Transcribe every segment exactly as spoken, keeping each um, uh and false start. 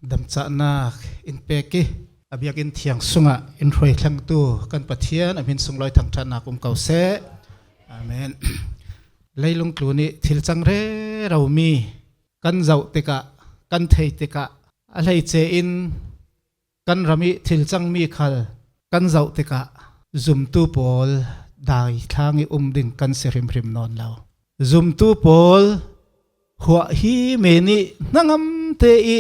Damcahnak in pek i a biakinn thiang sungah in hruai thlengtu kan Pathian a hmin sunglawi thangṭhatnak um ko seh. Amen. Leilung tlun i thil cang rero mi kan zoh tikah, kan thei tikah, a hleice in kan ram i thil cangmi khal kan zoh tikah zumtu pawl daithlang i um ding kan si hrimhrim nawn lo. Zumtu pawl huah hi men i hnangamte i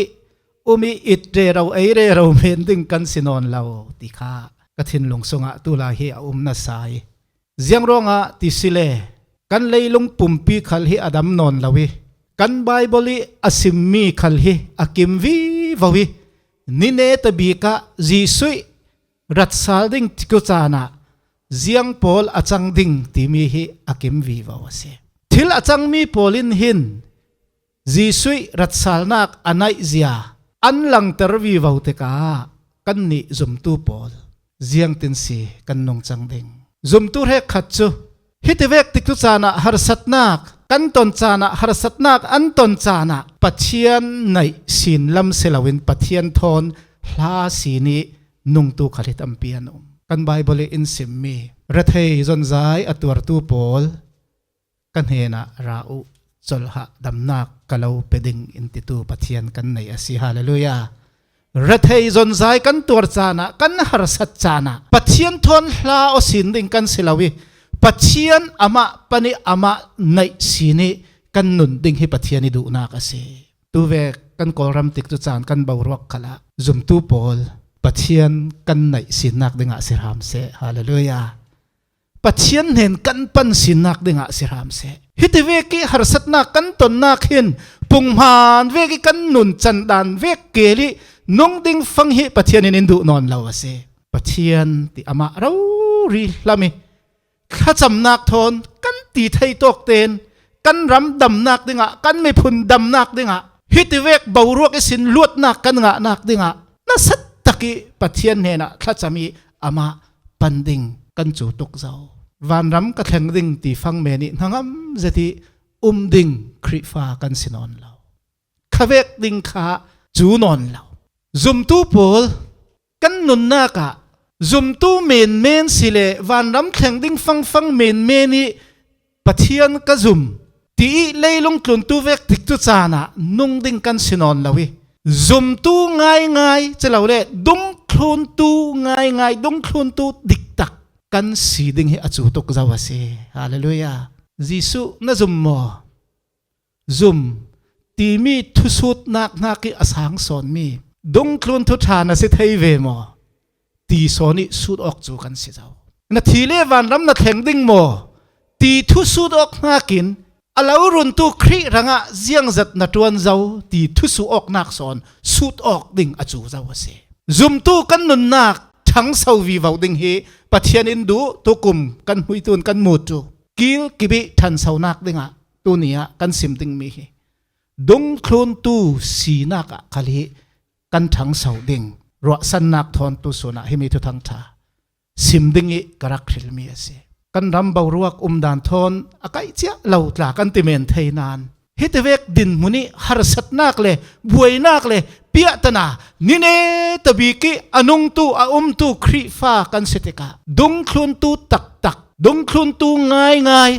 um i it rero ei rero men ding kan si nawn lo ti kha ka thinlung sungah tulai hi a um nasa i, ziang ruangah ti si le kan leilung pumpi khal hi a dam nawn lo i, kan Baibal i a simmi khal hi a kim vivo i, ni neta bikah Jesuh i ratsal ding tiku caan ah ziang pawl a cang ding timi hi a kim vivo a si. Thil a cangmi pawl in hin Jesuh i ratsalnak a naih zia an langter vivo tikah kannih zumtu pawl ziangtin si kan nungcang ding? Zumtu hrekkhat cu hiti vek tikcu caan ah harsatnak kan ton caan ah, harsatnak an ton caan ah Pathian naih sin lam si loin Pathian thawn hla sin i nungtu khal hi tampi an um. Kan Baibal i in simmi, rethei zonzai a tuartu pawl ka hnenah ra uh, colhah damnak ka lo pe ding in titu Pathian kan nei a si. Hallelujah. Rethei zonzai kan tuar caan ah, kan harsat caan ah Pathian thawn hla aw sin ding kan si lo i, Pathian amah pan i amah naih sin i kan nun ding hi Pathian i duhnak a si. Tuvek kan Kawlram tikcu caan kan boruak khal ah zumtu pawl Pathian kan naih sinnak dingah si hram seh. Hallelujah. Pathian hnen kan pan sinnak dingah si hram seh. Hiti vek i harsatnak kan tonnak hin punghman vek i kan nun candan vek kel i nung ding fang hi Pathian in in duh nawn lo a si. Pathian ti amah rori hlam i thlacamnak thawn kan ti thei tawk ten kan ram damnak dingah, kan miphun damnak dingah, hiti vek boruak i sin luatnak kan ngahnak dingah nasat tak i Pathian hnenah thlacam i amah pan ding kan cu tuk zo. Vanram ka thleng ding ti fang men i hnangam zet i um ding Khrihfa kan si nawn lo. Khavek ding kha cu nawn lo. Zumtu pawl kan nunnak ah zumtu menmen si le vanram thleng ding fangfang menmen i Pathian ka zum ti i leilung tluntu vek tikcu caan ah nung ding kan si nawn lo i, zumtu ngaingai si lo le dungthluntu ngaingai, dungthluntu diktak kan si ding hi a cu tuk zo a si. Hallelujah. Jesuh na zum maw? Zum timi thusutnak hnak i a sang sawnmi dungthlun thuṭha na si thei ve maw? Ti sawn i sut awk cu kan si zo. Na thi le vanram na thleng ding maw? Ti thusut awk hnakin a lo runtu Khrih hrangah ziangzat na ṭuan zo ti thusuh awknak sawn sut awk ding a cu zo a si. Zumtu kan nunnak ṭhangso vivo ding hi Pathian in duh tukum kan hmuitu in kan mutu kil kip i ṭhansonak dingah tuni ah kan sim dingmi hi dungthluntu sinak ah khal hi kan ṭhangso ding ruahsannak thawn tu sun ah himi thuthang ṭha sim ding i ka rak hrilmi a si. Kan ram boruak umdan thawn a kaih ciah lo tla kan ti men thei nain, hiti vek dinhmun i harsatnak le buainak le piahtana ni neta bik i a nungtu a umtu Khrihfa kan si tikah dungthluntu taktak, dungthluntu ngaingai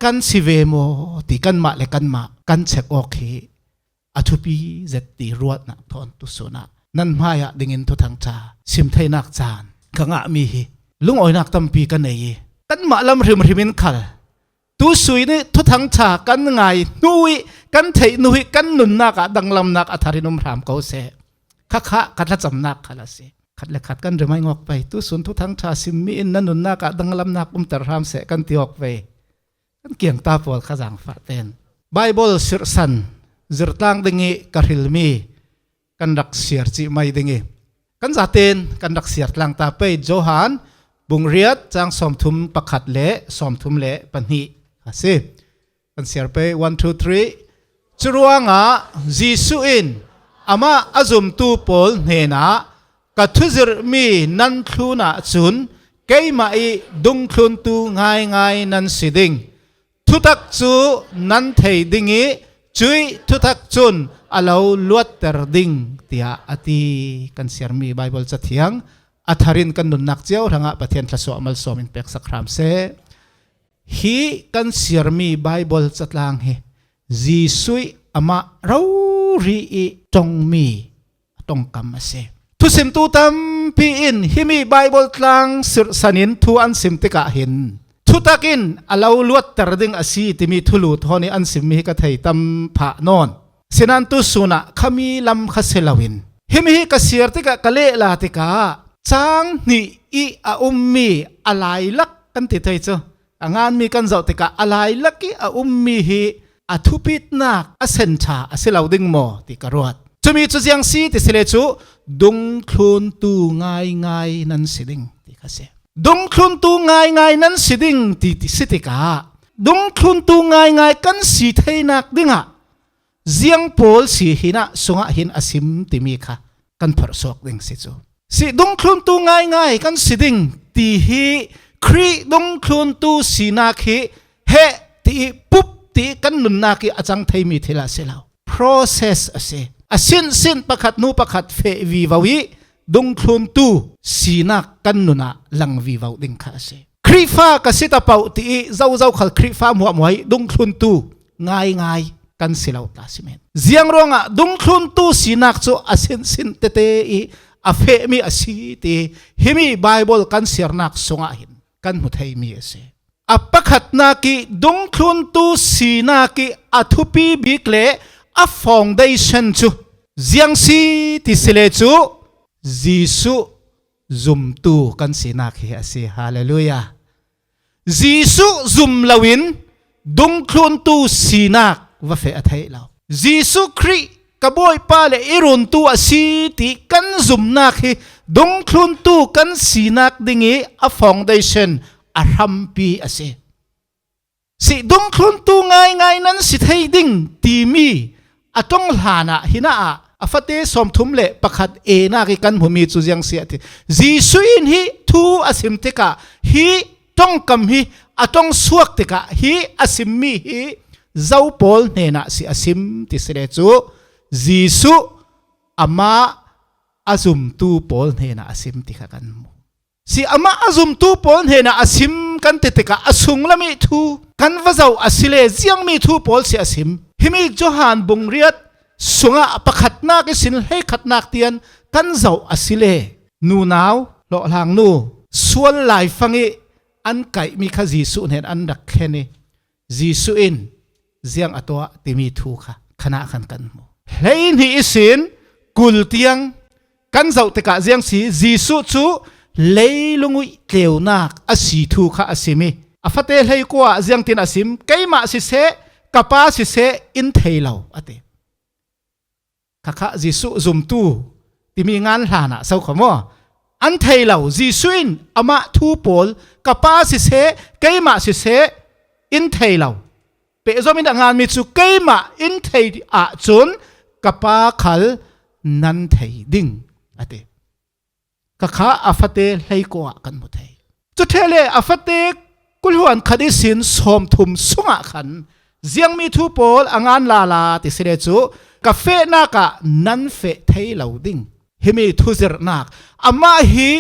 kan si ve maw ti kanmah le kanmah kan check awk hi a thupi zet ti ruahnak thawn tu sun ah nan hmaiah dingin thuthang ṭha sim theinak caan ka ngahmi hi lungawinak tampi ka nei i, kanmah lam hrimhrim in khal tu sun i thuthang ṭha kan ngai hnu i kan theih hnu i kan nunnak ah danglamnak a thar in um hram ko seh. Khakha ka thlacamnak khal a si. Khat le khat kan rimai ngawk pei, tu sun thuthang ṭha simmi in na nunnak ah danglamnak umter hram seh kan ti awk pei. Kan kiangta pawl kha zaangfah ten Baibal sirhsan zirtlang ding i ka hrilmi kan rak siar cih mai ding i, kan zaten kan rak siar tlangta pei. Johan bung riat cang sawmthum pakhat le sawmthum le pahnih a si. Kan siar pei, one, two, three. Curuangah Jesuh in amah a zumtu pawl hnenah, ka thuzirhmi nan thlun ahcun keimah i dungthluntu ngaingai nan si ding. Thutak cu nan thei ding i cuih thutak cun a lo luatter ding, tiah a ti. Kan siarmi Bible cathiang a tharin kan nunnak cio hrangah Pathian thluasuah malsawm in peksak hram seh. Hi kan siarmi Bible catlang hi Jesuh ih amah rori ih ṭongmi a ṭongkam a si. Thusimtu tampi in himi Bible tlang sirhsanin thu an sim tikah hin thutak in a lo luatter ding a si timi thulu thawn ih an simmi hi ka thei tam phah nawn. Sinan tu sunah khami lam kha si loin himi hi ka siar tikah ka lehla tikah cang hnih ih a ummi a lailak kan ti thei cu a nganmi kan zoh tikah a lailak ih a ummi hi a thupitnak a senṭha a si lo ding maw ti ka ruat. Cumi cu ziang si ti si le cu dungthluntu ngaingai nan si ding ti kha si. Dungthluntu ngaingai nan si ding ti, ti si tikah dungthluntu ngaingai kan si theinak dingah ziang pawl si hinah sungah hin a sim timi kha kan phorhsuak ding si cu. Si dungthluntu ngaingai kan si ding ti hi Khrih dungthluntu sinak hi heh tiih pup tiih kan nunnak ih a cang theimi thil a si lo. Process a si. A sinsin pakhat hnu pakhat feh vivo ih dungthluntu sinak kan nunah lang vivo ding kha a si. Khrihfa ka si tapoh tiih zozo khal Khrihfa hmuahhmuah ih dungthluntu ngaingai kan si lo tla si men. Ziang ruangah dungthluntu sinak cu a sinsin tete ih a fehmi a si ti himi Bible kan siarnak sungah hin kan hmu theimi a si. A pakhatnak ih dungthluntu sinak ih a thupi bik le a foundation cu ziang si ti si le cu Jesuh zumtu kan sinak hi a si. Hallelujah. Jesuh zum loin dungthluntu sinak va feh a theih lo. Jesuh Khrih ka Bawipa le i runtu a si ti kan zumnak hi dungthluntu kan sinak dingih a foundation, a hrampi a si. Si dungthluntu ngaingai nan si thei ding timi a ṭong hlanah hinah ah a fate sawmthum le pakhat enak ih kan hmumi cu ziang si a ti. Jesuh in hi thu a sim tikah hi ṭongkam hi a ṭong suak tikah hi a simmi hi zo pawl hnenah si a sim ti si le cu Jesuh amah a zumtu pawl hnenah a sim ti kha kan hmu. Si amah a zumtu pawl hnenah a sim kan ti tikah a sunglam ih thu kan va zoh a si le ziangmi thu pawl si a sim. Himi Johan bung riat sungah pakhatnak ihsin hleikhatnak tian kan zoh a si le nunau hlawhhlangnu sual laifang ih an kaihmi kha Jesuh hnen an rak thlen ih Jesuh in ziang a tuah timi thu kha khanah khan kan hmu. Hleihnih ihsin kul tiang kan zoh tikah ziang si, Jesuh cu leilung ih tleunak a si thu kha a sim ih a fate hleikua ah ziangtin a sim, keimah siseh, ka Pa siseh in thei lo a ti. Khakha Jesuh zumtu timi ngan hlanah so kho maw? An thei lo. Jesuh in amah thu pawl, ka Pa siseh, keimah siseh in thei lo. Pehzom in a nganmi cu keimah in thei ahcun ka Pa khal nan thei ding a ti. Khakha a fate hleikua ah kan hmu thei. Cuṭheh le a fate kulhuan khat ihsin sawmthum sungah khan ziangmi thu pawl a ngan lala ti si le cu ka fehnak ah nan feh thei lo ding. Himi thuzirhnak amah hi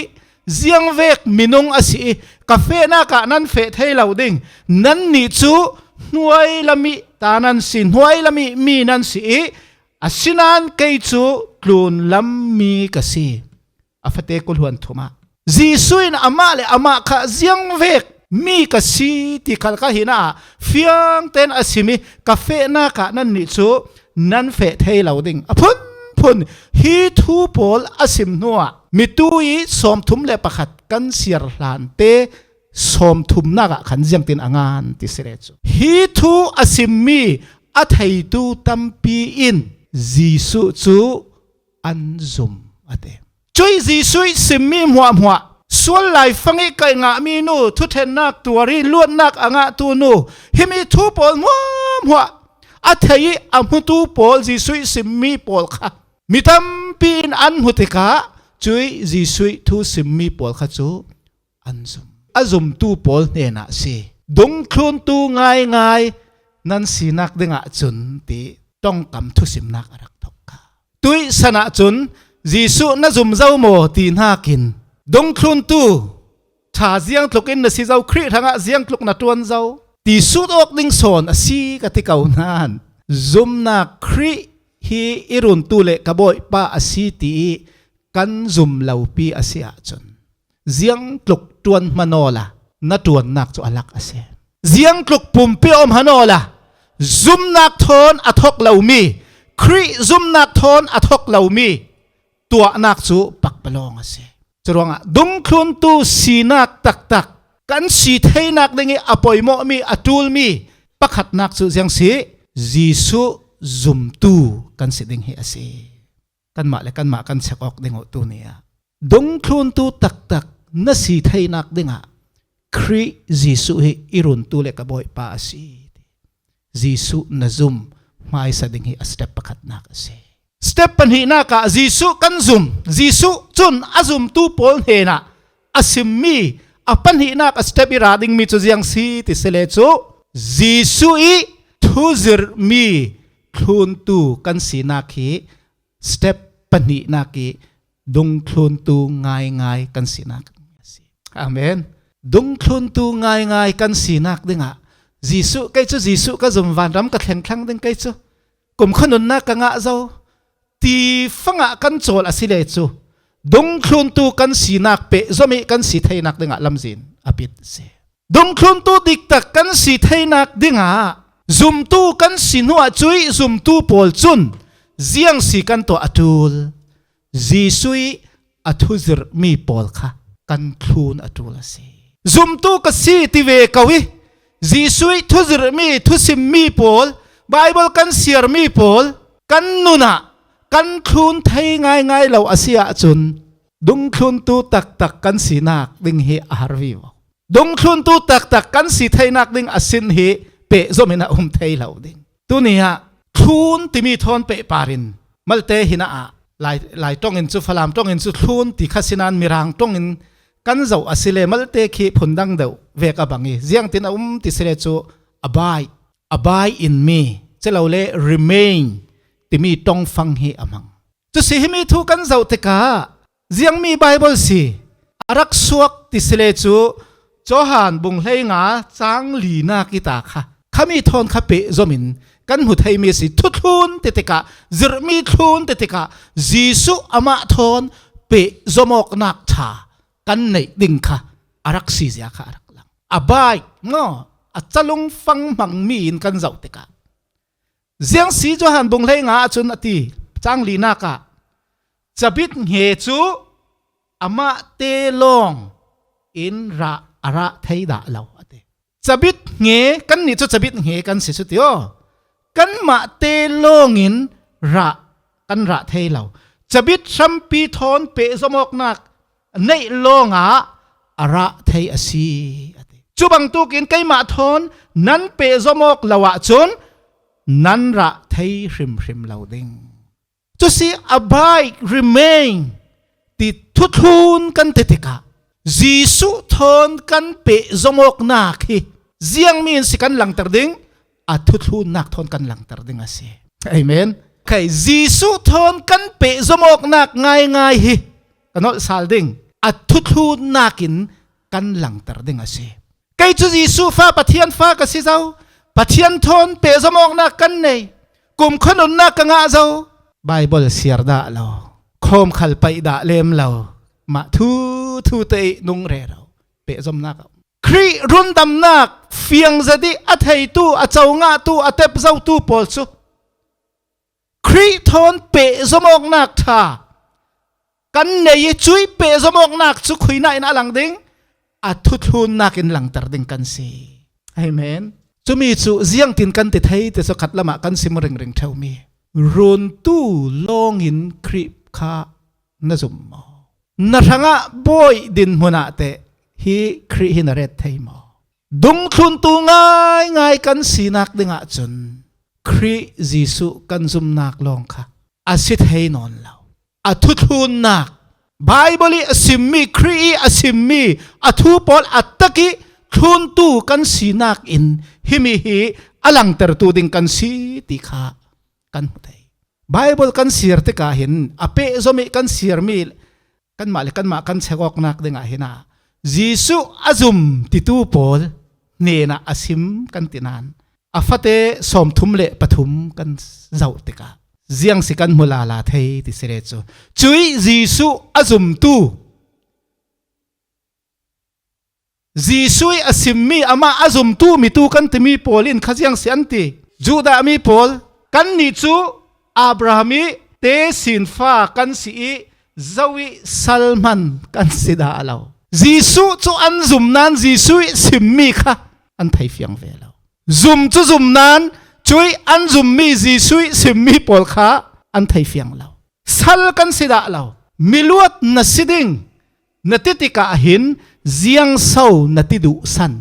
ziangvek minung a si ih ka fehnak ah nan feh thei lo ding. Nannih cu hnuai lam ih ta nan si, hnuai lam ih mi nan si ih asinain kei cu tlunlam mi ka si. A fate kulhuan thum ah Jesuh in amah le amah kha ziangvek mi ka si ti khal kha hinah fiang tein a sim ih ka fehnak ah nannih cu nan feh thei lo ding. A phunphun hi thu pawl a sim hnuah mitu ih sawmthum le pakhat kan siar hlan te sawmthumnak ah khan ziangtin a ngan ti si le cu hi thu a simmi a theitu tampi in Jesuh cu an zum a ti. Cuih Jesuh ih simmi hmuahhmuah, sual laifang ih kaih ngahmi nu, thuṭhennak tuar ih luatnak a ngahtu nu, himi thu pawl hmuahhmuah a thei ih a hmutu pawl, Jesuh ih simmi pawl kha mi tampi in an hmu tikah cuih Jesuh ih thu simmi pawl kha cu an zum. A zumtu pawl hnenah si. Dungthluntu ngaingai nan sinak dingah cun ti ṭongkam thusimnak a rak tho. Tuih san ahcun Jesuh na zum zo maw ti hnakin, dungthluntu ṭha ziangtlukin na si zo, Khrih hrangah ziangtluk na ṭuan zo ti sut awk ding sawn a si ka ti ko hna. Zumnak Khrih hi i runtu le ka Bawipa a si ti i kan zum lopi a si ahcun, ziangtluk ṭuan hmanawla na ṭuannak cu a lak a si. Ziangtluk pumpi awm hmanawla zumnak thawn a thawk lomi, Khrih zumnak thawn a thawk lomi tuahnak cu pakpalawng a si. Curuangah dungthluntu sinak taktak kan si theinak ding i a poimawhmi, a ṭulmi pakhatnak cu ziang si? Jesuh zumtu kan si ding hi a si. Kanmah le kanmah kan chek awk ding uh tuni ah. Dungthluntu taktak na si theinak dingah Khrih Jesuh hi i runtu le ka Bawipa a si. Jesuh na zum hmaisa ding hi a step pakhatnak a si. Step pahnihnak ah Jesuh kan zum, Jesuh cun a zumtu pawl hnenah a simmi a pahnihnak a step i ra dingmi cu ziang si ti si le cu, Jesuh i thuzirhmi thluntu kan sinak hi step pahnihnak i dungthluntu ngaingai kan sinak a si. Amen. Dungthluntu ngaingai kan sinak dingah Jesuh, kei cu Jesuh ka zum, vanram ka thleng thlang ding, kei cu kumkhua nunnak ka ngah zo ti fangah kan cawl a si le cu, dungthluntu kan sinak pehzom i kan si theinak dingah lamzin a pit a si. Dungthluntu diktak kan si theinak dingah zumtu kan si hnuah cuih zumtu pawl cun ziang si kan tuah a ṭul? Jesuh i a thuzirhmi pawl kha kan thlun a ṭul a si. Zumtu ka si ti ve ko i Jesuh i thuzirhmi, thusimmi pawl, Baibal kan siarmi pawl kan nunah kan thlun thei ngaingai lo a si ahcun, dungthluntu taktak kan sinak ding hi a har vivo. Dungthluntu taktak kan si theinak ding a sin hi pehzom in a um thei lo ding. Tuni ah thlun timi thawn pehpar in malte hin ah Lai, Lai ṭong in cu, Falam ṭong in cu thlun ti kha si nain Mirang ṭong in kan zoh a si le malte khi phundang deuh vek a bang i ziangtin a um ti si le cu, abide, abide in mi, culole remain timi ṭongfang hi a hmang. Cu si himi thu kan zoh tikah ziangmi Baibal si a rak suak ti si le cu, Johan bung hleinga cang linak i ta kha khami thawn kha pehzom in kan hmu theimi a si. Thuthlun ti tikah, zirhmi thlun ti tikah Jesuh amah thawn pehzom awknak ṭha kan neih ding kha a rak si zia kha a rak lang. Abide maw, a calung fang hmangmi in kan zoh tikah, ziang si Johan bung hleinga ahcun a ti, cang linak ah, cabit hnge cu amah te lawng in rah, a rah thei dah lo a ti. Cabit hnge, kannih cu cabit hnge kan si cu ti aw. Kanmah te lawng in rah kan rah thei lo. Cabit hrampi thawn pehzom awknak neih lawngah a rah thei a si, a ti. Cu bangtuk in keimah thawn nan pehzom awk lo ahcun nan rah thei hrimhrim lo ding. Cu si, abide, remain ti thuthlun kan ti tikah Jesuh thawn kan pehzom awknak hi ziangmi in si kan langter ding? A thuthlunnak thawn kan langter ding a si. Amen. Khai Jesuh thawn kan pehzom awknak ngaingai hi kan holh sal ding. A thuthlunnak in kan langter ding a si. Kei cu Jesuh fa, Pathian fa ka si zo. Pathian thawn pehzom awknak kan nei. Kumkhua nunnak ka ngah zo. Baibal siar dah lo. Khawmkhal paih dah lem lo. Mah thu thu te i nung rero. Pehzomnak a um. Khrih rundamnak fiang zet i a theitu, a co ngahtu, a tep zotu pawl cu Khrih thawn pehzom awknak ṭha kan nei i cuih pehzom awknak cu khui nain a lang ding, a thuthlunnak in langter ding kan si. Amen. Cumi cu ziangtin kan ti thei ti cu khat lamah kan sim ringring ṭheumi. Runtu lawngin Khrih kha na zum maw? Na hrangah Bawi dinhmun ah teh hi Khrih hi na ret thei maw? Dungthluntu ngaingai kan sinak dingah cun Khrih Jesuh kan zumnak lawng kha a si thei nawn lo. A thuthlunnak, Baibal i a simmi, Khrih i a simmi a thu pawl a tak i thluntu kan sinak in himi hi a langtertu ding kan si ti kha kan hmu thei. Bible kan siar tikah hin a pehzom ih kan siarmi kanmah le kanmah kan chek awknak dingah hin ah Jesuh a zum titu pawl hnenah a sim kan ti nain a fate sawmthum le pathum kan zoh tikah ziang si kan hmu lala thei ti si le cu. Cuih Jesuh a zumtu, Jesuh ih a simmi, amah a zumtu mitu kan timi pawl in kha ziang si an ti. Judah mi pawl, kannih cu Abraham ih tesinfa kan si ih, zo ih sal hman kan si dah lo. Jesuh cu an zum nain Jesuh ih simmi kha an thei fiang ve lo. Zum cu zum nain cuih an zummi Jesuh ih simmi pawl kha an thei fiang lo. Sal kan si dah lo. Miluat na si ding, na ti tikah hin ziangso na ti duhsan?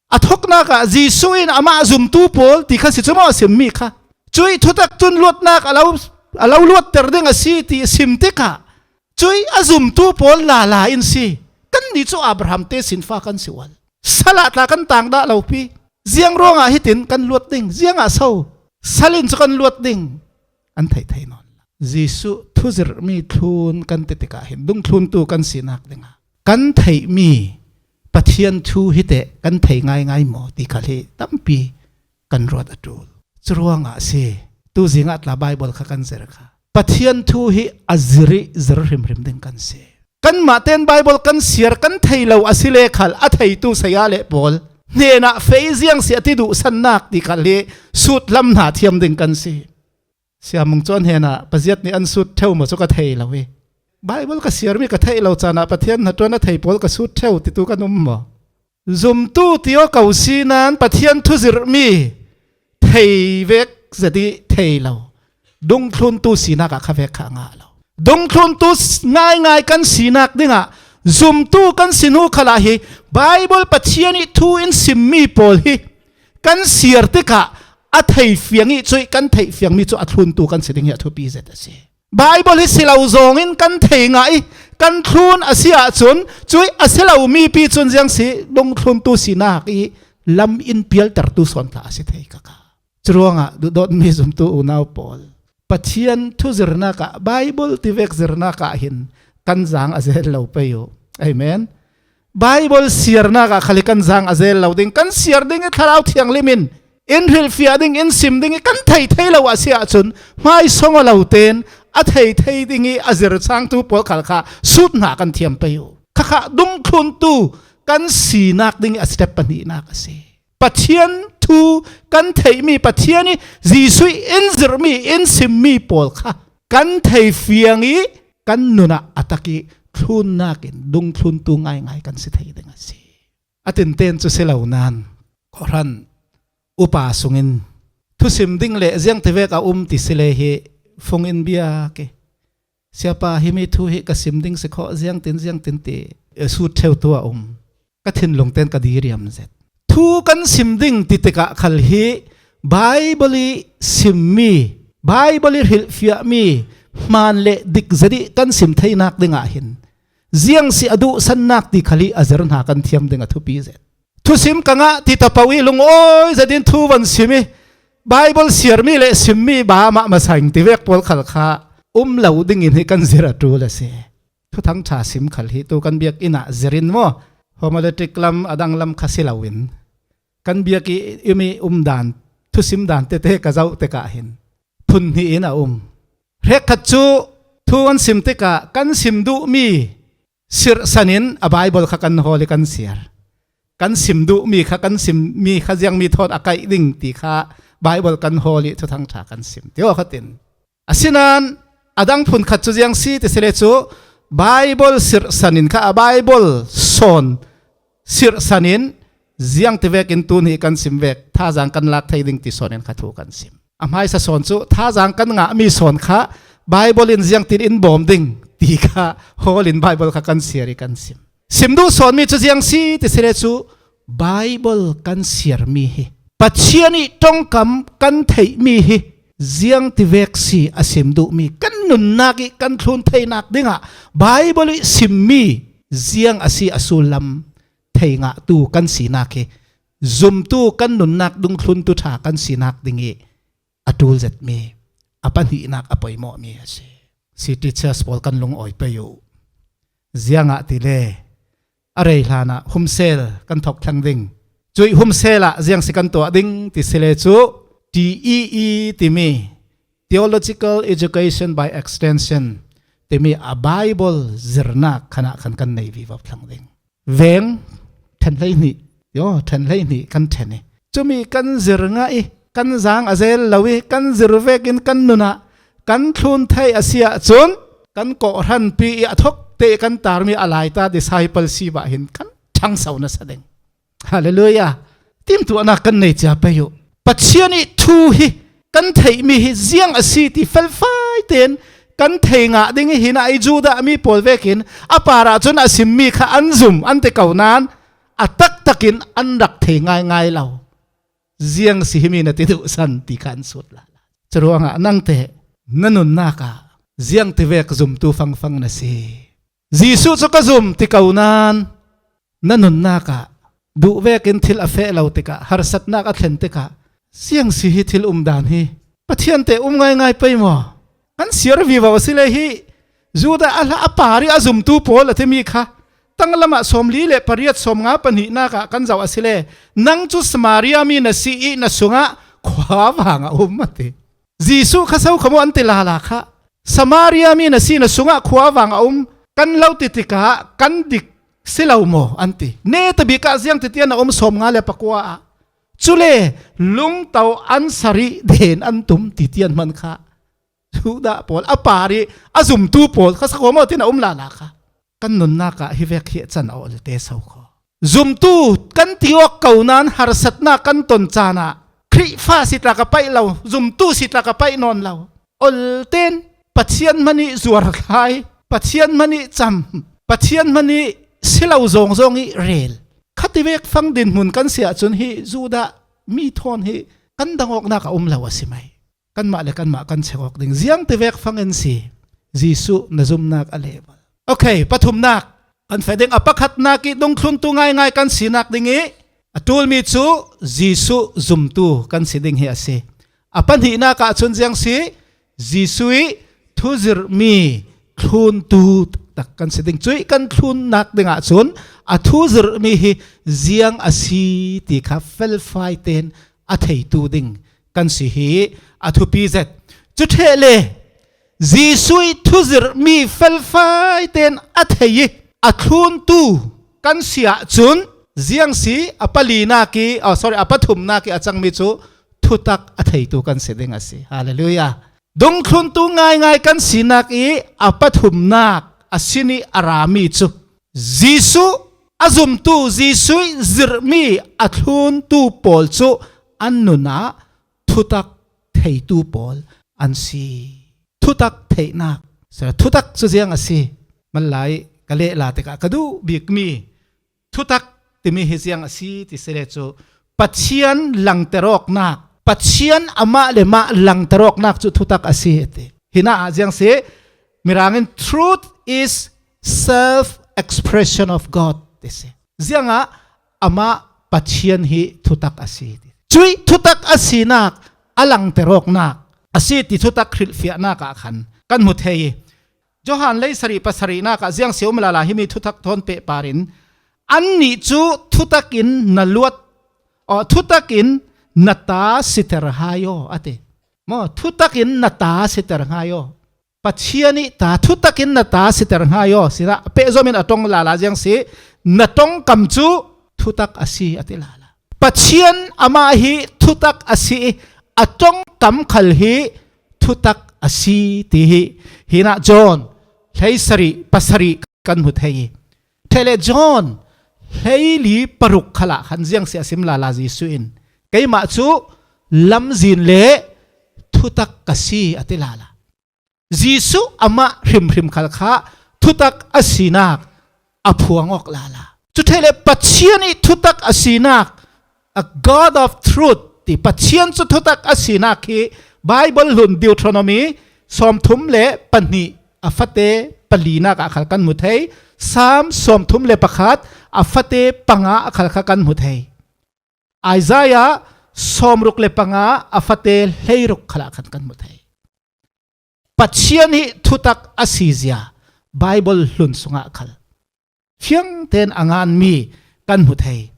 A thawknak ah Jesuh in amah zumtu pawl ti kha si cu maw a simmi kha? Cuih thutak cun luatnak a lo, a lo luatter ding a si ti a sim tikah cuih a zumtu pawl lala in si. Kannih cu Abraham tesinfa kan si ual. Sal ah tla kan tang dah lo pi. Ziang ruangah hitin kan luat ding? Ziangah so sal in cu kan luat ding? An theih thei nawn lo. Jesuh thuzirhmi thlun kan ti tikah hin dungthluntu kan sinak dingah kan theihmi Pathian thu hi teh kan thei ngaingai maw ti khal hi tampi kan ruat a ṭul. Curuangah a si. Tuzingah tla Bible kha kan zir kha. Pathian thu hi a zir ih zir hrimhrim ding kan si. Kanmah ten Bible kan siar kan thei lo a si le khal a theitu saya le pawl hnenah fei ziang si a ti duhsannak ti khal hi sut hlam hna thiam ding kan si. Siamung cu a hnenah paziat nih an sut ṭheu maw cu ka thei lo ih Bible ka siarmi ka theih lo caan ah Pathian hnaṭuan a thei pawl ka sut ṭheu titu kan um maw? Zumtu ti aw ko si nain Pathian thuzirhmi thei vek zet ih thei lo, dungthluntu sinak ah kha vek kha a ngah lo. Dungthluntu s-, ngaingai kan sinak dingah zumtu kan si hnu khalah hi Bible Pathian ih thu in simmi pawl hi kan siar tikah a thei fiang ih cuih kan theih fiangmi cu a thluntu kan si ding hi a thupi zet a si. Bible hi si lo zawngin kan thei ngah ih kan thlun a si ahcun cuih a si lomi pi cun ziang si dungthluntu sinak ih lam in pialtertu sawn tla a si thei kaka. Curuangah duhdawtmi zumtu unau pawl, Pathian thuzirnak ah, Bible tivek zirnak ah hin kan zaang a zel lo pei uh. Amen. Bible siarnak ah khal hi kan zaang a zel lo ding, kan siar ding ih Thlarau Thianghlim in in hrilhfiah ding, in sim ding ih kan thei thei lo a si ahcun hmaisawng aw lo tein a thei thei ding ih a zir cangtu pawl khal kha sut hna kan thiam pei uh. Khakha dungthluntu kan sinak ding ih a step pahnihnak a si. Pathian thu kan theihmi, Pathian ih Jesuh ih in zirhmi, in simmi pawl kha kan thei fiang ih kan nun ah a tak ih thlunnak in dungthluntu ngaingai kan si thei ding a si. A tinten cu si lo nain kawhhran upa sungin thusim ding le ziangtivek a um ti si le hi fung in biak ih, Siapa, himi thu hi ka sim ding si khawh, ziangtin ziangtin ti, eh, sut ṭheutu a um. Ka thinlung ten ka diriam zet. Thu kan sim ding ti tikah khal hi Bible ih simmi, Bible ih hrilhfiahmi hmaan le dik zet ih kan sim theinak dingah hin ziang si a duhsannak ti khal ih a zir hna kan thiam ding a thupi zet. Thusim ka ngah ti tapo ih lungawi zetin thu van sim ih Bible siarmi le simmi ba mah masa in tivek pawl khal kha um lo dingin hi kan zir a ṭul a si. Thuthang ṭha sim khal hi tu kan biakinn ah zir in maw, homiletic lam a dang lam kha si loin kan biakinn ih umdan, thusim dan tete ka zoh tikah hin phun hnih in a um. Hrekkhat cu thu kan sim tikah kan sim duhmi sirhsan in a Bible kha kan hawl ih kan siar. Kan sim duhmi kha, kan simmi kha ziangmi thawn a kaih ding ti kha Bible kan hawl ih Thuthang ṭha kan sim. Ti aw khatin. Asinain a dang phunkhat cu ziang si ti si le cu Bible sirhsan in kha a Bible sawn sirhsan in ziangtivekin tun hi kan sim vek, thazaang kan lak thei ding ti sawn in kha thu kan sim. A hmaisa sawn cu thazaang kan ngahmi sawn kha Bible in ziangtin in bawm ding ti kha hawl in Bible kha kan siar ih kan sim. Sim duh sawnmi cu ziang si ti si le cu Bible kan siarmi hi, Pathian ih ṭongkam kan theihmi hi ziangtivek si a sim duhmi, kan nunnak ih kan thlun theinak dingah Bible ih simmi ziang a si a sullam thei ngahtu kan sinak hi zumtu kan nunnak dungthluntu ṭha kan sinak ding ih a ṭul zetmi, a pahnihnak a poimawhmi a si. City Church pawl kan lungawi pei uh. Ziangahtile a rei hlanah humsel kan thok thlang ding. Cuih humsel ah ziang si kan tuah ding ti si le cu T E E timi, Theological Education by Extension timi a Bible zirnak khan ah khan kan nei vivo thlang ding. Veng ṭhen hleihnih, yo, ṭhen hleihnih kan ṭhen i, cumi kan zir ngah i, kan zaang a zel lo i, kan zir vekin kan nun ah kan thlun thei a si ahcun, kan kawhhranpi i a thok te kan tarmi a laita discipleship ah hin kan ṭhangso nasa ding. Hallelujah. Timtuahnak kan nei cia pei uh. Pathian i thu hi kan theihmi hi ziang a si ti felfai tein kan thei ngah ding i, hinah i Judah mi pawl vekin a parah cun a simmi kha an zum an ti ko nain a taktakin an rak thei ngaingai lo. Ziang si himi na ti duhsan ti kha an sut lala. Curuangah nangte na nunnak ah ziang tivek zumtu fangfang na si? Jesuh cu ka zum ti ko nain na nunnak ah duh vekin thil a feh lo tikah, harsatnak a thlen tikah, ziang si hi thil umdan hi? Pathian te um ngaingai pei maw? Kan siar vivo a si le hi. Judah a hla a par i a zumtu pawl a timi kha tanglam ah sawmli le pariat, sawmnga pahnihnak ah kan zoh a si le, nang cu Samaria mi na si i na sungah khuavang a um a ti. Jesuh kha so kha maw an ti lala kha. Samaria mi na si na sungah khuavang a um, kan lo ti tikah kan dik si lo maw an ti. Netabik ah ziang titian a um sawmnga le pakua ah. Cule lungto an sarih den an tum titian hman kha. Judah pawl a par i a zumtu pawl kha sakhuam aw tin a um lala kha. Kan nunnak ah hi vek hi a can a olte so kho. Zumtu kan ti awk ko nain harsatnak kan ton caan ah Khrihfa si tlak a paih lo, zumtu si tlak a paih nawn lo. Olten Pathian hmanh i zuarthlai, Pathian hmanh i cam, Pathian hmanh i si lo zawngzawng i rel. Khativek fang dinhmun kan si ahcun hi Judah mi thawn hi kan dang awknak a um lo a si mai. Kanmah le kanmah kan check awk ding. Ziang tivek fangin si Jesuh na zumnak a level. Okay, pathumnak kan feh ding. A pakhatnak i dungthluntu ngaingai kan sinak ding i a ṭulmi cu Jesuh zumtu kan si ding hi a si. A pahnihnak ah cun ziang si? Jesuh i thuzirhmi thluntu tak kan si ding. Cuih kan thlunnak ding ah cun a thuzirhmi hi ziang a si ti kha felfai tein a theitu ding kan si hi a thupi zet. Cu ṭheh le Jesuh i thuzirhmi felfai tein a thei i a thluntu kan si ahcun ziang si? A palinak i, oh, sorry, a pathumnak i a cangmi cu thutak a theitu kan si ding a si. Hallelujah. Dungthluntu ngaingai kan sinak i a pathumnak a sin i a rami cu Jesuh a zumtu, Jesuh i zirhmi a thluntu pawl cu an nun ah thutak theitu pawl an si. Thutak theihnak. Thutak cu ziang a si? Malai ka lehla tikah ka duh bikmi thutak timi hi ziang a si ti si le cu Pathian langter awknak, Pathian amah le mah langter awknak cu thutak a si a ti. Hinah ah ziang si? Mirang in, "Truth is self-expression of God," ti si. Ziangah amah Pathian hi thutak a si ti. Cuih thutak a sinak a langter awknak a si ti thutak hrilhfiahnak ah khan kan hmu thei i, Johan lei sarih pasarihnak ah ziang si um lala himi thutak thawn pehpar in, "Annih cu thutak in na luat, aw, thutak in na ta siter hai aw," a ti. Maw, thutak in na ta siter hai aw. Pathian i ta, thutak in na ta siter hai aw. Sinah pehzom in a ṭong lala ziang si? Na ṭongkam cu thutak a si a ti lala. Pathian amah hi thutak a si i a ṭongkam khal hi thutak a si ti hi hinah John hleisarih pasarih kan hmu thei i, ṭheh le John hleili paruk khalah khan ziang si a sim lala Jesuh in, "Keimah cu lamzin le thutak ka si," a ti lala. Jesuh amah hrimhrim khal kha thutak a sinak a phuang awk lala. Cu ṭheh le Pathian i thutak a sinak, a God of truth ti Pathian cu thutak a sinak hi Bible hlun Deuteronomy sawmthum le pahnih a fate palinak ah khal kan hmu thei, Psalm sawmthum le pakhat a fate panga a khal kha kan hmu thei, Isaiah sawmruk le panga a fate hleiruk khalah khan kan hmu thei. Pathian hi thutak a sizia Bible hlun sungah khal fiangten a nganmi kan hmu thei.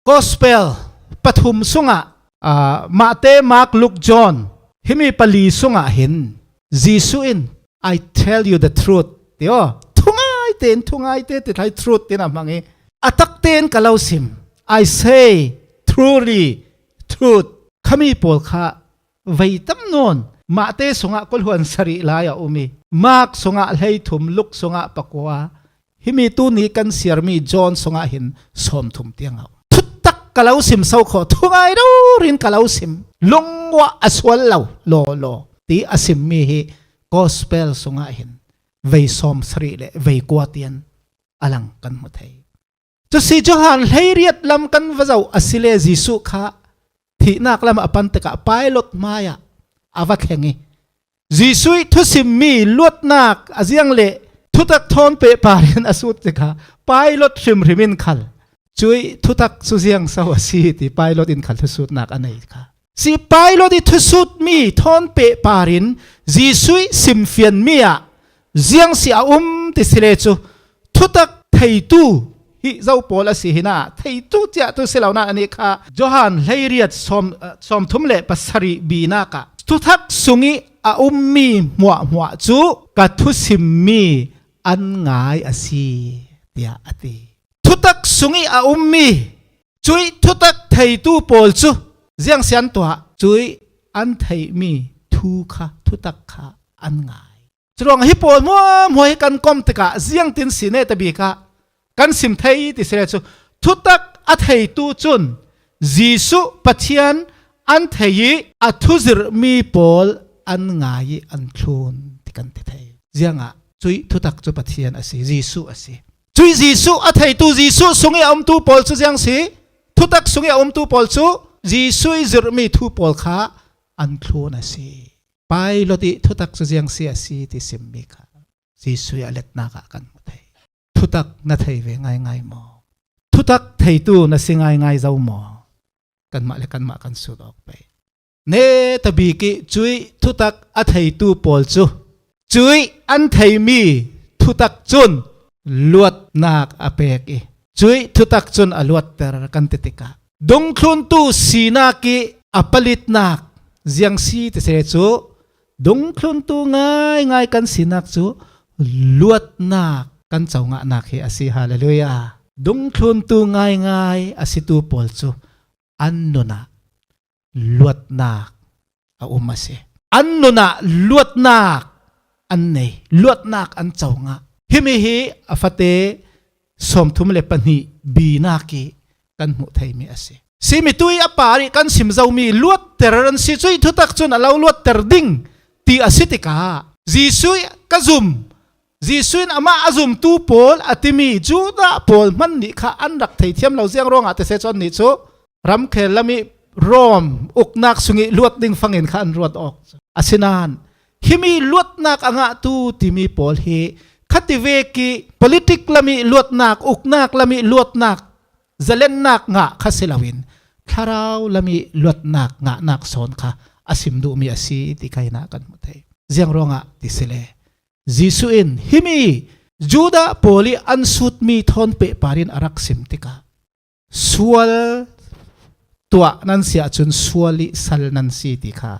Gospel pathum sungah, aa, Mahte, Mark, Luke, John, himi pali sungah hin Jesuh in, "I tell you the truth," ti aw. Thungai tein, thungai te ti thlai, truth tin a hmang i, a takten ka lo sim. "I say truly, truth." Khami pawl kha vei tam nawn. Mahte sungah khualuan sarih lai a um i, Mark sungah hleithum, Luke sungah pakua, himi tuni kan siarmi John sungah hin sawmthum tiang a um. Thutak ka lo sim so khaw, thungai rori in ka lo sim. Lunguah a sual lo, law, law, ti a simmi hi Gospel sungah hin vei sawmsarih le vei kua tiang a lang kan hmu thei. Tusi Johan hleiriat lam kan va zoh a si le, Jesuh kha thihnak lam a pan tikah Pilat hmaiah a va thleng i, Jesuh i thusimmi luatnak a ziang le thutak thawn pehpar in a sut tikah Pilat hrimhrim in khal, "Cuih thutak cu ziang so a si?" ti Pilat in khal thusutnak a nei kha. Si Pilat i thusutmi thawn pehpar in Jesuh i simfianmi ah ziang si a um ti si le cu, thutak theitu hi zo pawl a si hi na, theitu ciahtu si lo na, anih kha Johan hleiriat sawm, eh, sawmthum le pasarih binak ah, "Thutak sung i a ummi hmuahhmuah cu ka thusimmi an ngai a si," tiah a ti. Thutak sung i a ummi, cuih thutak theitu pawl cu ziang si an tuah? Cuih an theihmi thu kha, thutak kha an ngai. Curuangah hi pawl hmuahhmuah hi kan kom tikah ziangtin si ne tabik ah kan sim thei ti si le cu, thutak a theitu cun Jesuh Pathian an thei i a thuzirhmi pawl an ngai i an thlun ti kan ti thei. Ziangah cuih thutak cu Pathian a si, Jesuh a si. Cuih Jesuh a theitu, Jesuh sung i a umtu pawl cu ziang si? Thutak sung i a umtu pawl cu Jesuh i zirhmi thu pawl kha an thlun a si. Pilat i thutak cu ziang si a si ti simmi kha Jesuh i a letnak ah kan hmu thei. Thutak na thei ve ngaingai maw? Thutak theitu na si ngaingai zo maw? Kanmah le kanmah kan sut awk pei. Netabik i cuih thutak a theitu pawl cu cuih an theimi thutak cun luatnak a pek i, cuih thutak cun a luatter kan ti tikah, dungthluntu sinak i a palitnak ziang si ti si le cu, dungthluntu ngaingai kan sinak cu luatnak kan co ngahnak hi a si. Hallelujah. Dungthluntu ngaingai a situ pawl cu an nun ah luatnak a um a si. An nun ah luatnak an nei, luatnak an co ngah. Himi hi a fate sawmthum le pahnih binak i kan hmuh theimi a si. Simi tuih a par i kan sim zomi luatter an si, cuih thutak cun a lo luatter ding ti a si tikah, Jesuh i ka zum, Jesuh in amah a zumtu pawl a timi Judah pawl hman nih kha an rak thei thiam lo. Ziang ruangah ti si cu, annih cu ramkhel lam i Rom uknak sung i luat ding fangin kha an ruat awk. Asinain himi luatnak a ngahtu timi pawl hi khativek i politik lam i luatnak, uknak lam i luatnak, zalennak ngah kha si loin thlarau lam i luatnak ngahnak sawn kha a sim duhmi a si ti kha hinah kan hmu thei. Ziang ruangah ti si le, Jesuh in himi Judah pawl i an sutmi thawn pehpar in a rak sim tikah, sual tuah nan si ahcun sual i sal nan si ti kha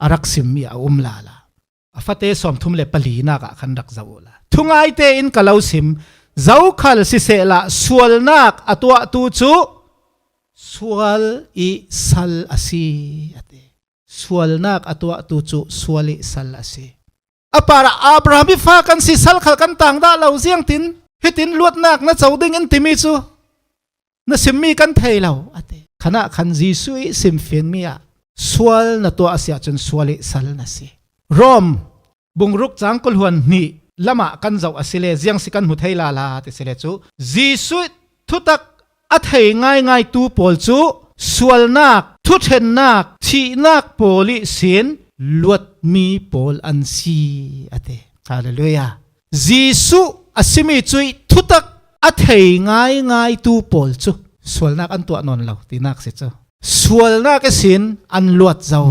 a rak simmi a um lala. A fate sawmthum le palinak ah khan rak zoh uhla. Thungai tein ka lo sim, zokhal sisehla sualnak a tuahtu cu sual i sal a si, a ti. Sualnak a tuahtu cu sual i sal a si. A parah Abraham i fa kan si, sal khal kan tang dah lo, ziangtin hitin luatnak na co ding in timi cu na simmi kan thei lo, a ti. Khanah khan Jesuh i simfianmi ah sual na tuah a si ahcun sual i sal na si. Rom bungruk cang kul hluan hnih lamah kan zoh a si le, ziang si kan hmu thei lala ti si le cu, Jesuh thutak a thei ngaingaitu pawl cu sualnak, thuṭhennak, thihnak pawl ihsin luatmi pawl an si, a ti. Hallelujah. Jesuh a simi cuih thutak a thei ngaingaitu pawl cu sualnak an tuah nawn lo tinak si cu. Sualnak ihsin an luat zo.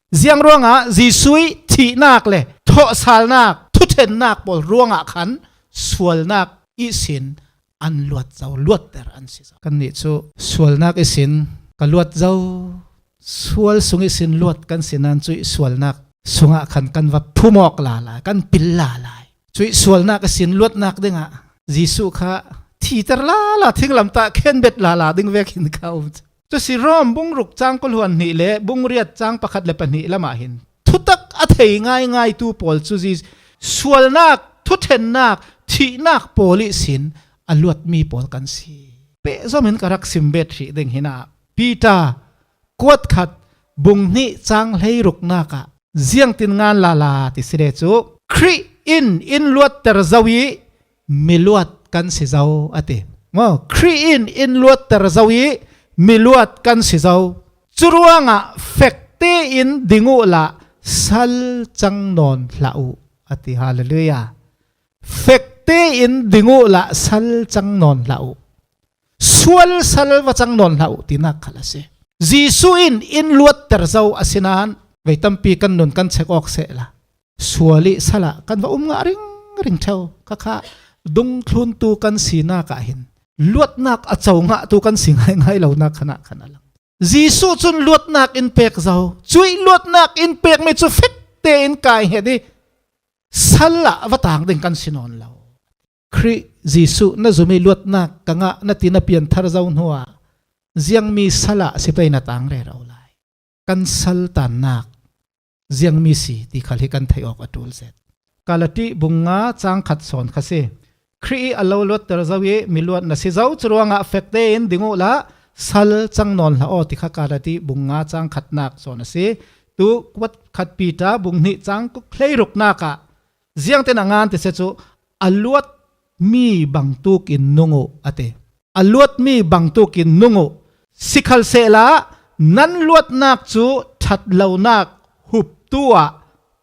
Ziang ruangah Jesuh i thihnak le thawhsalnak, thuṭhennak pawl ruangah khan sualnak ihsin an luat zo, luatter an si zo. Kannih cu sualnak ihsin ka luat zo, sual sung ihsin luat kan si nain cuih sualnak sungah khan kan va phum awk lala, kan pil lala. Cuih sualnak ihsin luatnak dingah Jesuh kha thiter lala, thinglamtah khenbet lala ding vekin kha um. Cu si Rom bung ruk cang kul hluan hnih le bung riat cang pakhat le pahnih lamah hin thutak a thei ngaingaitu pawl cu Jesuh sualnak, thuṭhennak, thihnak pawl ihsin a luatmi pawl kan si. Pehzom in ka rak sim bet hrih ding hinah Peter kuat khat bung hnih cang hleiruknak ah ziangtin ngan lala ti si le cu Khrih in in luatter zo i miluat kan si zo a ti. Maw, Khrih in in luatter zo i miluat kan si zo. Curuangah fek tein ding uhla sal cang nawn hlah uh a ti. Hallelujah. Fek tein ding uhla sal cang nawn hlah uh. Sual sal va cang nawn hlah uh tinak khal a si. Jesuh in in luatter zo a si nain vei tampi kan nun kan chek awk sehla sual i sal ah kan va um ngah ringring ṭheu. Khakha dungthluntu kan sinak ah hin luatnak a co ngahtu kan si ngaingai lonak khan ah khan a lang. Jesuh cun luatnak in pek zo. Cuih luatnak in pekmi cu fek tein kai het i sal ah va tang ding kan si nawn lo. Khrih Jesuh na zum i luatnak ka ngah na ti na pianthar zo hnuah ziangmi sal ah si pei na tang rero lai. Kan sal tannak ziangmi si ti khal hi kan theih awk a ṭul zet. Kalati bung nga cang khat sawn kha si. Khrih i a lo luatter zo i miluat na si zo, curuangah fek tein ding uhla sal cang nawn hlah aw ti kha Kalati bung nga cang khatnak sawn a si. Tu kuat khat Peter bung hnih cang hleiruknak ah ziangtin a ngan ti si cu a luatmi bangtuk in nung uh a ti. A luatmi bangtuk in nung uh. Sikhalsehla nan luatnak cu ṭhat lonak huptu ah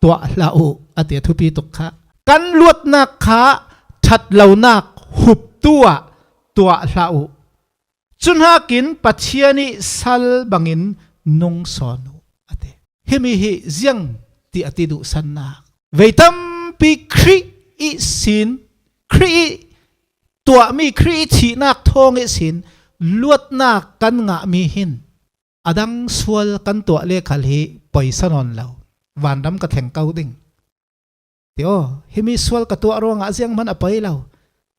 tuah hlah uh a ti a thupi tuk kha. Kan luatnak kha ṭhat lonak huptu ah tuah hlah uh. Cuhnakin Pathian i sal bangin nung sawn uh a ti. Himi hi ziang ti a ti duhsannak. Vei tampi Khrih ihsin, Khrih i tuahmi, Khrih i thihnak thawng ihsin luatnak kan ngahmi hin a dang sual kan tuah le khal hi poisa nawn lo. Vanram ka thleng ko ding. Ti aw, himi sual ka tuah ruangah zianghman a poi lo.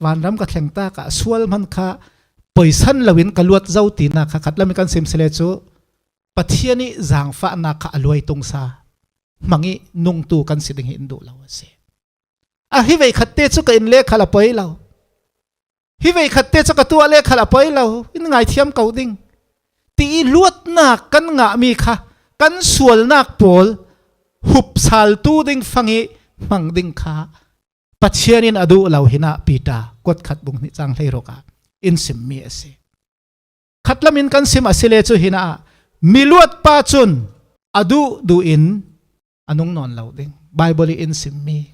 Vanram ka thleng takah sual hman kha poisan loin ka luat zo tinak kha khatlam i kan sim si le cu Pathian i zangfahnak kha a luai tungsa hmang i nungtu kan si ding hi in duh lo a si. A hi veikhatte cu ka in le khal a poi lo. Hi veikhatte cu ka tuah le khal a poi lo, in ngaithiam ko ding. Ti i luatnak kan ngahmi kha kan sualnak pawl hupsaltu ding fang i hmang ding kha Pathian in a duh lo hinah Peter kuat khat bung hnih cang hleiruk ah in simmi a si. Khatlam in kan sim a si le cu hinah miluat pa cun a duh duh in a nung nawn lo ding. Bible i in simmi.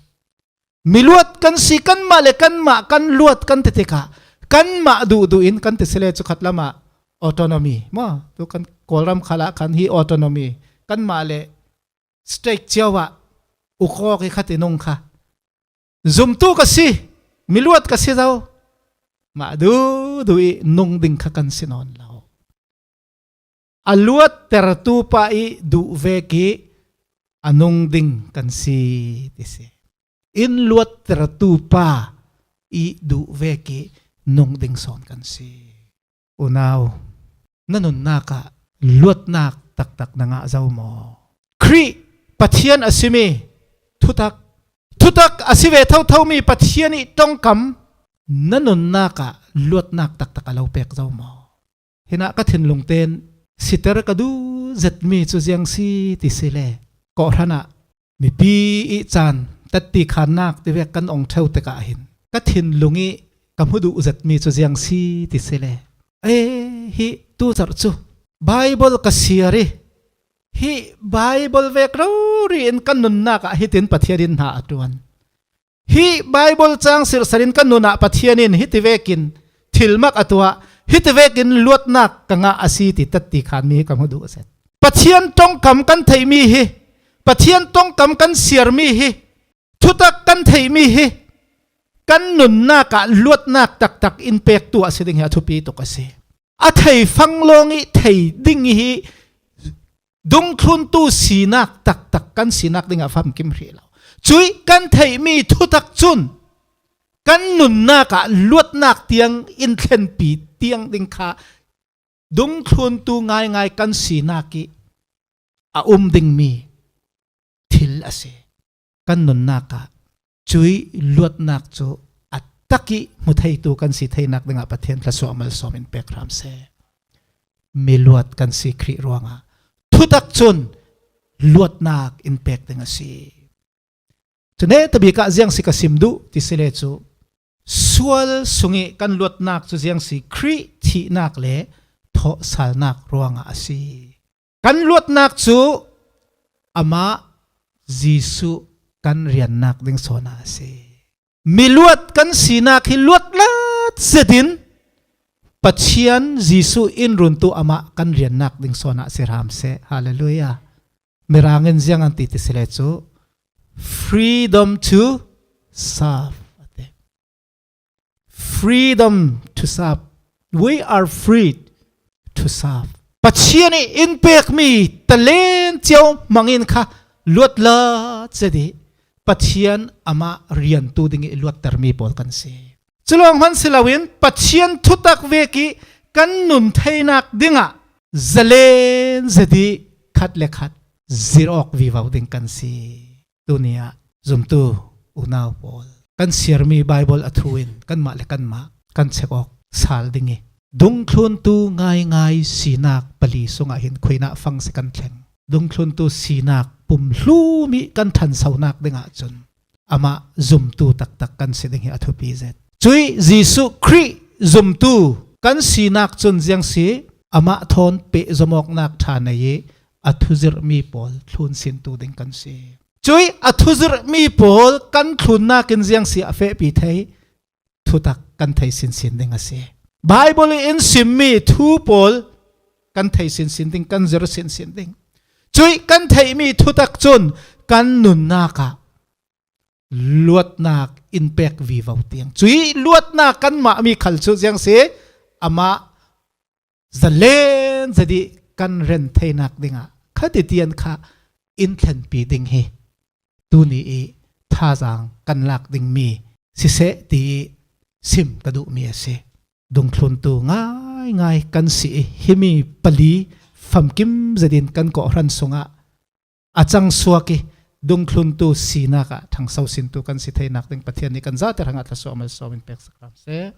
Miluat kan si, kanmah le kanmah kan luat kan ti tikah kanmah duh duh in kan ti si le cu khatlam ah autonomy maw? Tu kan Kawlram khal ah khan hi autonomy. Kanmah le state cio ah ukawk i khat i nung kha zumtu ka si, miluat ka si zo. Mah duh duh i nung ding kha kan si nawn lo. A luattertu pa i duh vek i a nung ding kan si ti si. In luattertu pa i duh vek i nung ding sawn kan si. Unau, na nunnak ah luatnak taktak na ngah zo maw? Khrih Pathian a simi thutak, thutak a si ve thothomi Pathian i ṭongkam na nunnak ah luatnak taktak a lo pek zo maw? Hinah ka thinlung ten siter ka duh zetmi cu ziang si ti si le kawhhran ah mipi i caan tatti khannak ti vek kan ong ṭheu tikah hin ka thinlung i ka hmu duh zetmi cu ziang si ti si le, e, hi tu zarh cu Bible ka siar i hi Bible vek rori in kan nunnak ah hitin Pathian in hna a ṭuan. Hi Bible cang sirhsar in kan nun ah Pathian in hiti vekin thilmak a tuah, hiti vekin luatnak ka ngah a si ti tatti khanmi hi ka hmu duh a si. Pathian ṭongkam kan theihmi hi, Pathian ṭongkam kan siarmi hi, thutak kan theihmi hi kan nunnak ah luatnak taktak in pektu a si ding hi a thupi tuk a si. A thei fanglawng i thei ding hi dungthluntu sinak taktak kan sinak dingah famkim hrih lo. Cui kan theihmi thutak cun kan nunnak ah luatnak tiang in thlenpi tiang ding kha dungthluntu ngaingai kan sinak i a um dingmi thil a si. Kan nunnak ah cui luatnak cu a tak i hmu theitu kan si theinak dingah Pathian thluasuah malsawm in pek hram seh. Mi luat kan si Khrih ruangah thutak cun luatnak in pek ding a si. Cu netabik ah ziang si ka sim duh ti si le cu sual sung i kan luatnak cu ziang si Khrih thihnak le thawhsalnak ruangah a si. Kan luatnak cu amah Jesuh kan riannak ding sawnah a si. Mi luat kan sinak hi luatlat zetin Pathian Jesuh in runtu amah kan riannak ding sawnah a si hram seh. Hallelujah. Mirang in ziang an ti ti si le cu freedom to serve a ti. Freedom to serve. We are free to serve. Pathian i in pekmi talen cio hmangin kha luatlat zet i Pathian amah riantu ding i luattermi pawl kan si. Culawng hman si loin Pathian thutak vek i kan nun theinak dingah zalen zet i khat le khat zir awk vivo ding kan si. Tuni ah zumtu unau pawl, kan siarmi Baibal a thu in kanmah le kanmah kan chek awk sal ding i, dungthluntu ngaingai sinak pali sungah hin khuinah fang si kan thleng. Dungthluntu sinak pumhlum i kan ṭhansonak dingah cun amah zumtu taktak kan si ding hi a thupi zet. Cui Jesuh Khrih zumtu kan sinak cun ziang si, amah thawn pehzom awknak ṭha nei i a thuzirhmi pawl thlun sintu ding kan si. Cui a thuzirhmi pawl kan thlunnak in ziang si a fehpi thei, thutak kan thei sinsin ding a si. Baibal i in simmi thu pawl kan thei sinsin ding, kan zir sinsin ding. Cui kan theihmi thutak cun kan nunnak ah luatnak in pek vivo tiang. Cui luatnak kanmahmi khal cu ziang si, amah zalen zet i kan ren theinak dingah khatitian kha in thlenpi ding hi tuni i thazaang kan lak dingmi siseh ti i sim ka duhmi a si. Dungthluntu ngaingai kan si i himi pali famkim zetin kan kawhhran sungah a cangsuak i dungthluntu sinak ah ṭhangso sintu kan si theinak ding Pathian nih kan zate hrangah thluasuah malsawm in pek sak hram seh.